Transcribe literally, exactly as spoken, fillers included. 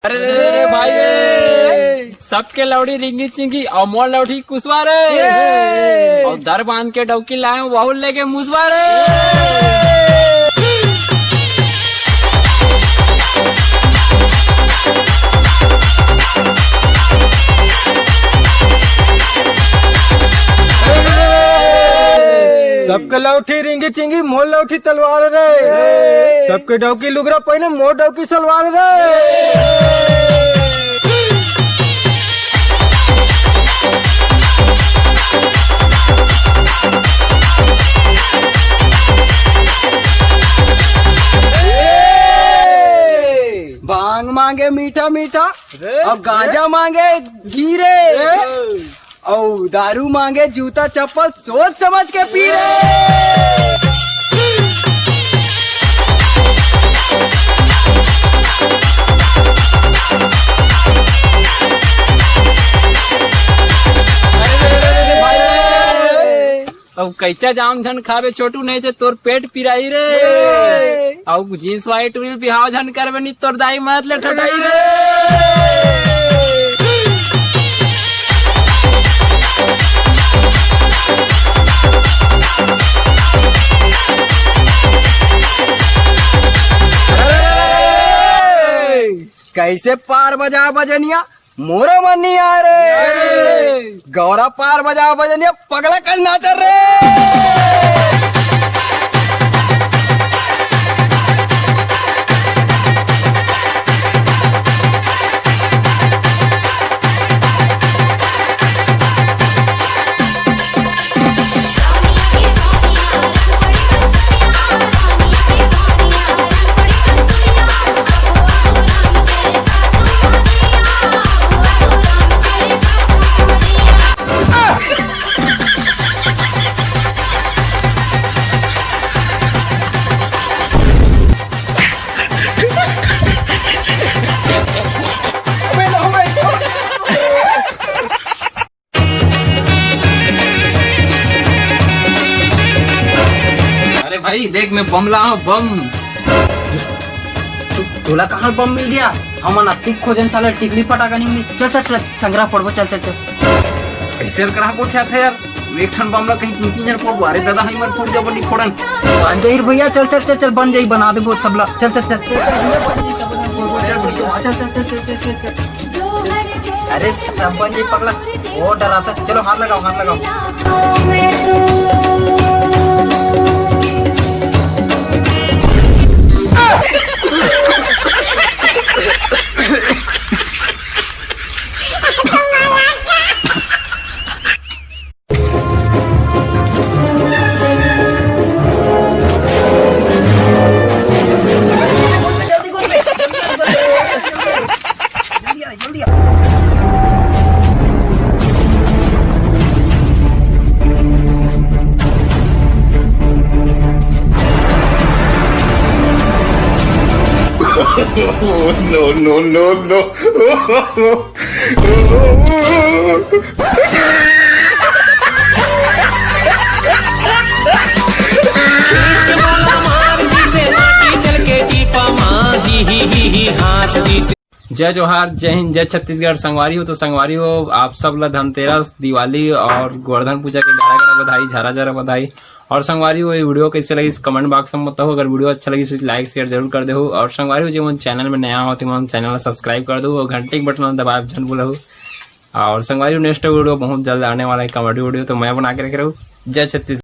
अरे रे रे रे भाई रे, सबके लौड़ी रिंगी चिंगी अउ मोर लौड़ी कुसवा रे। अउ दर बांध के डौकी लाए वहू लेके मुसवा रे। सबके लौठी रिंगी चिंगी, मोर लौठी तलवार रे। सबके डौकी लुगरा पहिने, मोर डौकी सलवार रे। भांग मांगे मीठा मीठा, अब गांजा मांगे घी रे। अउ दारू मांगे जूता चप्पल, सोच समझ के पी रे। अउ कच्चा जाम झन खाबे छोटू, नहीं ते तोर पेट पिराई रे। अउ जींस वाइट उरिल बिहाव झन करबे, नहीं तोर दाई मत ले ठोटाई रे। कैसे पार बजा बजनिया, मोरो मन नहीं आ रे। गौरा पार बजा बजनिया, पगला कस नाचर रे। अरे भाई देख, मैं बम ला हूँ, बम। तू, तोला कहाँ बम मिल गया? हमन अतिक खोजन, साला टिकली पटाखा नहीं मिली। चल चल चल, संग्रह पड़बो, चल चल चल। कैसे करा पूछा था यार, एक ठन बम ला कहीं तीन तीन जन फोड़, अरे दादा, हम मन फोड़ जब नहीं फोड़न। बन जाही भैया, चल चल चल चल, बन जाही, बना दे बहुत सबला। चल चल चल चल चल भैया, बन जाही, सब बन जाही, फोड़, फोड़, चल चल चल चल चल चल चल। अरे सब बन जाही पगला, बहुत डराता। चलो हाथ लगाओ, हाथ लगाओ। No, no, no, no। जय जोहार, जय हिंद, जय छत्तीसगढ़। संगवारी हो तो संगवारी हो, आप सब ला धनतेरस, दिवाली और गोवर्धन पूजा के गाड़ा गाड़ा बधाई, झारा झारा बधाई। और संगवारी हो, ये वीडियो कैसे लगी, कमेंट बॉक्स में बताओ। अगर वीडियो अच्छा लगी तो लाइक शेयर जरूर कर देहू। और संगवारी हो, जेमन चैनल में नया हो, तेमन चैनल ला सब्सक्राइब कर दो और घंटे के बटन ला दबाए झन भूलहू। और संगवारी हो, नेक्स्ट वीडियो बहुत जल्द आने वाला है, कॉमेडी वीडियो, तो मैं बना के रखे रहू। जय छत्तीसगढ़।